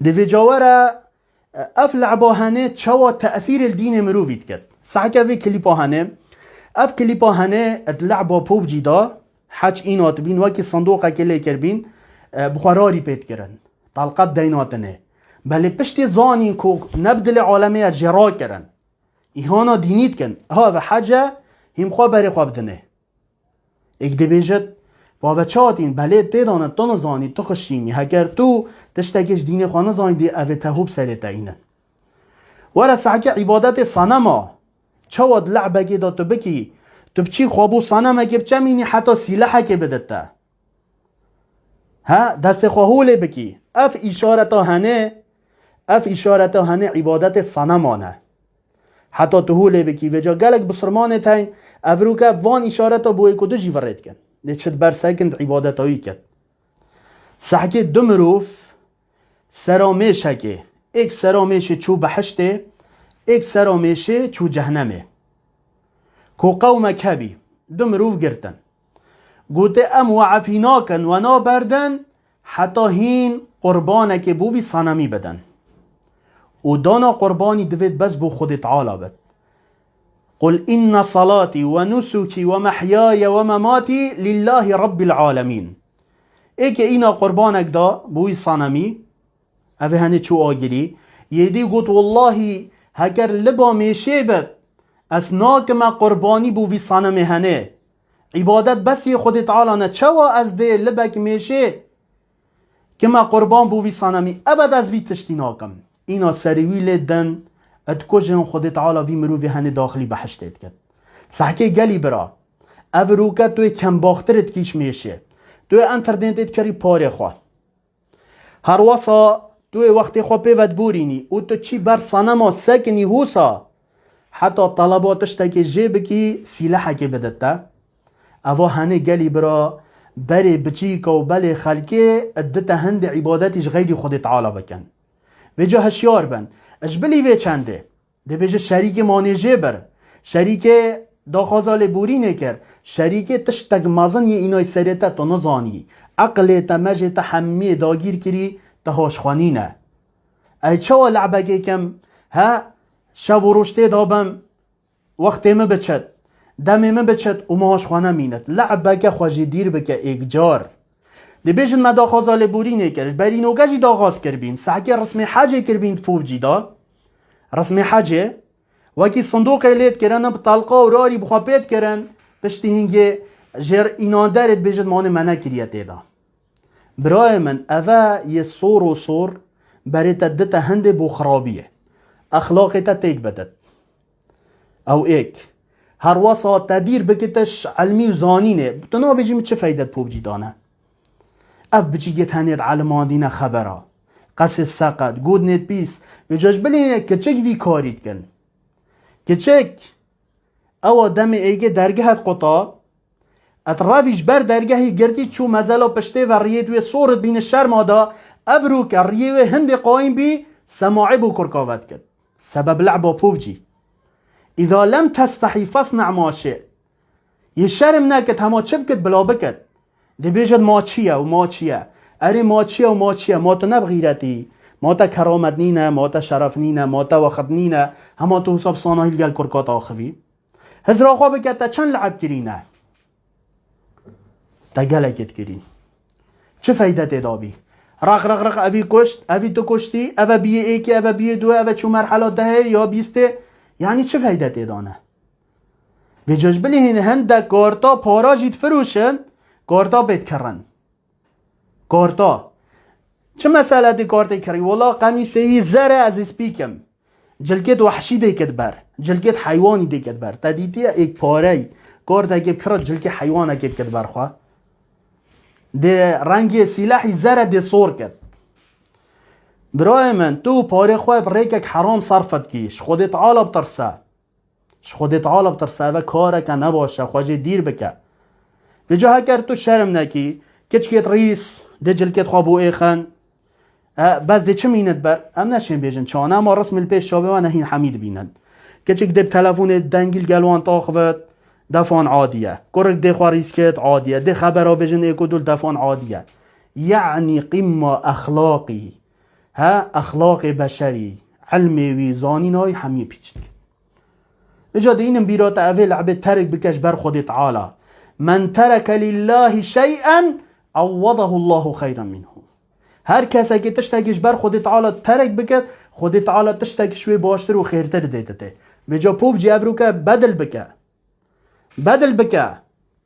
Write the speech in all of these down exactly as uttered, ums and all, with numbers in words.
Di vê cawere, ev leba hene çawa tesîrê li dînê mirovî diket. Sehke vê klîpa hene, ev klîpa hene di leba PUBG da, heç îna dibîn, wekî sindoqekê lê kirbîn, e, bi xwe rarî pê dikirin. Telqet deynatinê. Belê piştî zanîn ku ne bi dilê alemê ye jê rakirin. Îhana dînî dikin. Ha ve hece hîm xwe berê xwe bidinê. Êk dibêjit, "Bave çi hatîn, belê tê dane, tu nizanî, tu xişîmî. Heger tu tiştekê ji dînê xwe nizanî, dê evê te hû bi serê te înin." Were sehkê îbadetê sanema. Çawa di lehbekê de tu bikî, tu biçî xwe bo sanemekê biçemînî heta sîlehekê bidit te. He, destê xwe holê bikî. Ev îşareta hene, ev îşareta hene îbadetê sanema ne. Heta tu holê bikî. Vêca gelek bisilmanê teyn, evroke van îşareta bo êk û du jî virê dikin. Lê çi di ber sekin di îbadeta wî ket. Sehkê du mirov sera mêşekê, êk sera mêşê çû behiştê, êk sera mêşê çû cehnemê. Ku qewmek hebî, du mirov girtin. Gotê, "Em we efî nakin, we naberdin, heta hîn qurbanekê bo vî sanemî bidin." Û dana qurbanî divêt bes bo Xwedê Teala bit. "Qul inne salatî we nusukî we mehyaya we mematî lillahî rabbil alemîn." Êkê îna qurbanek da bo wî sanemî, ev ê henê çû agirî, yê dî got, "Wellahî, heger liba mêşê bit, ez nakime qurbanî bo vî sanemê henê. Îbadet bes yê Xwedê Teala ne, çawa ez dê libek mêşê kime qurban bo vî sanemî, ebed ez vî tiştî nakim." Îna serê wî lê din, dikujin, Xwedê Teala vî mirovê henê daxilî behiştê diket. Sehkê gelî bira, ev roke tu yê kembaxtir dikî ji mêşê. Tu yê enternetê dikerî parê xwe. Herwesa tu yê wextê xwe pê ve diborînî û tu çî ber sanema sekinî hûsa, heta teleba tiştekê jê bikî, sîlehekê bidit te. Eva henê gelî bira, berê biçîka û belê xelkê dite hindê îbadetî ji xeyrî Xwedê Teala bikin. Vêca hişyar bin. Ji bilî vê çendê. Dibêje şerîkê manê jê bir. Şerîkê daxwaza lêborînê kir. Şerîkê tiştek mezin yê înay serê te tu nizanî. Eqilê te, mejê te hemiyê dagîr kirî, te haş xwe nîne. Ey çawa lehbekê kim? He? Şev û roj tê de bim. Wextê min biçit, demê min biçit û min haş xwe nemînit. Lehbeke xwe jê dîr bike êk car. Dibêjin me daxwaza lêborînê kir. Ji berî noke jî daxwaz kiribîn. Sehkê rismê hecê kiribîn di PUBG da. Rismê hecê. Wekî sindoqê lê dikirin, bi telqa û rarî bi xwe pê dikirin. Piştî hingê jêr înan derê dibêjin manê me nekiriye tê de. Birayê min, eve yê sor û sor, berê te dite hindê bo xirabiyê. Exlaqê te têk bidit. Ew êk. Herwesa te dîr bikite ji elmî û zanînê. Tu nabêjî min çi feyde di PUBG dane? Ev biçîkê tenê di elimandîne xebera. Qesê seqet, godnê pîs. Vêca ji bilê kiçik vî karî dikin. Kiçik. Ewa demê êgê dergehet quta. Et revî ji ber dergehî girtî çû mezela piştê ve riyê wê sor dibîne şerma da, ev rûke riyê wê hindê qayîm bî, semaê bo kurka ve dikit. Sebeb lehba PUBG. Îza lem testehî fesne ma şi't. Yê şerm nekit, hema çi bikit, bila bikit. Dibêjit ma çi ye û ma çi ye. Erê ma çi ye û ma çi ye. Ma tu ne bi xîretî. Ma te keramet nîne, ma te şeref nîne, ma te wext nîne. Hema tu hesab sanahî li gel kurka te axivî. Hizra xwe bike, te çend leheb kirîne? Te gelekê dikirî. Çi feyde tê dabî? Req, req, req, evî kuşt, evî tu kuştî, eve biyê êkê, eve biyê duwê, eve çû merhela dehê ya bîstê. Yanî çi feyde tê dane? Vê cejbilî hîn hindek karta para jî difiroşin, karta pê dikirin. Karta. Çi mesele dê kartê kirî? Wela qemîsê wî zer e, ez ê spî kim. Cilkêt wehşî dê ket ber. Cilkêt heywanî dê ket ber. Te dîtiye êk parey kartekê bikira cilkê heywanekê biket ber xwe. Dê rengê sîlehî zer e, dê sor ket. Birayê min, tu parê xwe bi rêkek heram serf dikî. Ji Xwedê Teala bitirse. Ji Xwedê Teala bitirse, eve kareke nebaş e, xwe jê dîr bike. Vêca heker tu şerm nekî, kiçikêt rîs, dê cilkêt xwe bo êxin. E, bes dê çi mînit ber? Em neşên bêjin çawa ne, ema rismê li pêş çavê we ne hîn hemî dibînin. Kiçik dê bi telefonê dengî li gel wan taxivit, defan adî ye. Kurik dê xwe rîs kit, adî ye. Dê xebera bêjin êk û du li defan adî ye. Yanî qîmma exlaqî. He, exlaqê beşerî, ilmê wî, zanîna wî hemî pîç dike. Îca dînin bîra te evê lebê terk bike ji ber Xwedê Teala. Men tereke lillahî şey'en, awwedahu Allahu xeyran minhu. Her kesekî tiştekî ji ber Xwedê Teala terk bike, Xwedê Teala tiştekî ji wê baştir û xêrtir dê te. Vêca pop cî ev rûke bedil bike. Bedil bike.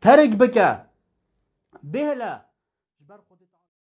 Terk bike. Bêhile.